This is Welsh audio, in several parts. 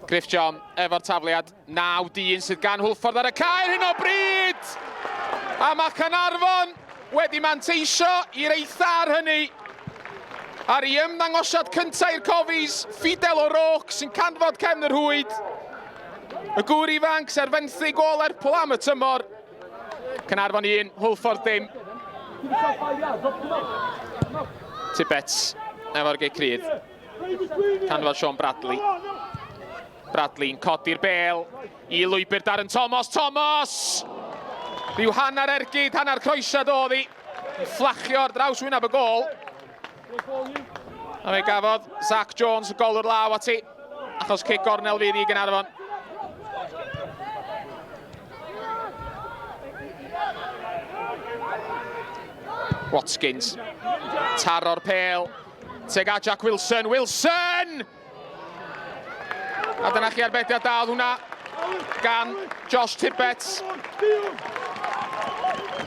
Griff John efo'r tafliad. 9 dyn sydd gan Hwlffordd ar y cae ar hyn o bryd! A mae Caernarfon wedi manteisio i'r eitha ar hynny. Ar ei ymddangosiad cyntaf i'r Cofis, Fidel O'Rourke sy'n canfod cefn y rhwyd. Y gŵr ifanc sy'n ar fenthyg o Lerpwl am y tymor. Caernarfon 1, Hwlffordd dim. Tibbets efo'r gic rydd. Canfod Sean Bradley. Bradley'n codi'r bel i lwybr Darren Thomas. Thomas! Rhyw hanner ergyd, hanner croesiad oedd hi. Yn fflachio ar draws wyneb y gol. A fe gafodd Zach Jones y golwr law ati, achos cic gornel fydd i Gaernarfon. Watkins, taro'r pel, teg at Jack Wilson, Wilson! A dyna chi arbediad da oedd hwnna gan Josh Tibbets.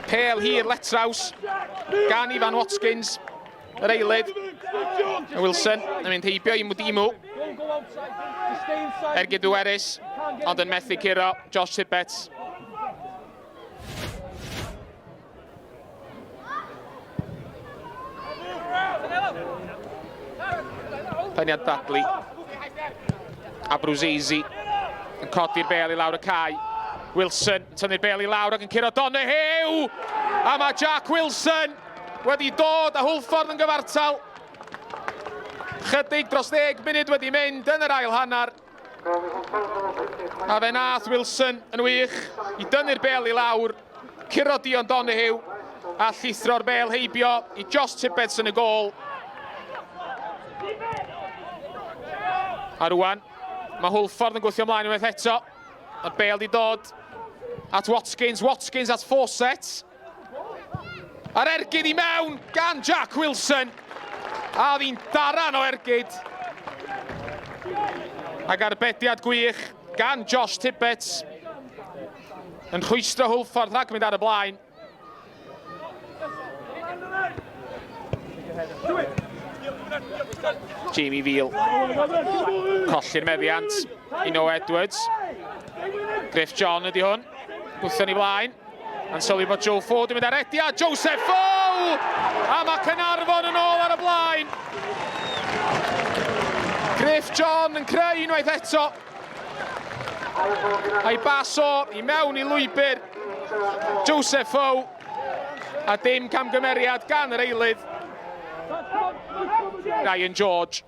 Pel hir letraws gan Ifan Watkins, yr eilydd. A Wilson yn mynd heibio i Mwdimu. Ergyd bwerus, ond yn methu curo Josh Tibbets. Peniad Bradley. Abruzzese yn codi'r bel i lawr y cae. Wilson yn tynnu'r bel i lawr ac yn curo Donahue! A mae Jack Wilson wedi dod â Hwlffordd yn gyfartal. Chydig dros ddeg munud wedi mynd yn yr ail hanner. A fe nath Wilson yn wych i dynnu'r bel i lawr, curo Dion Donoghue a llithro'r bel heibio i Josh Tibbets yn y gôl. A rwan, mae Hwlffordd yn gwythio ymlaen unwaith eto. Mae'r bel di dod at Watkins, Watkins at Fawcett. A'r ergyd i mewn gan Jack Wilson. A oedd hi'n daran o ergyd. Ac arbediad gwych gan Josh Tibbets. Yn rhwystro Hwlffordd rhag mynd ar y blaen. Jamie Veal. Colli'r meddiant i Noah Edwards. Griff John ydy hwn. Gwthio ni flaen. Yn sylwi bod Joe Ford yn mynd ar rediad. Joseph Fow! A mae Caernarfon yn ôl ar y blaen. Griff John yn creu unwaith eto. A'i bas o i mewn i lwybr Joseph Fow. A dim camgymeriad gan yr eilydd. Ryan George.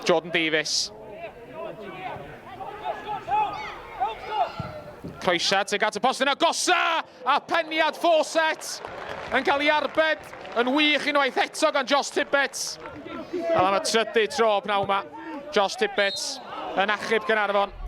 Jordan Davies. Croesiad tuag at y postyn agosa a peniad Fawcett yn cael ei arbed yn wych unwaith eto gan Josh Tibbets. A am y trydydd tro pnawn yma, Josh Tibbets yn achub Caernarfon.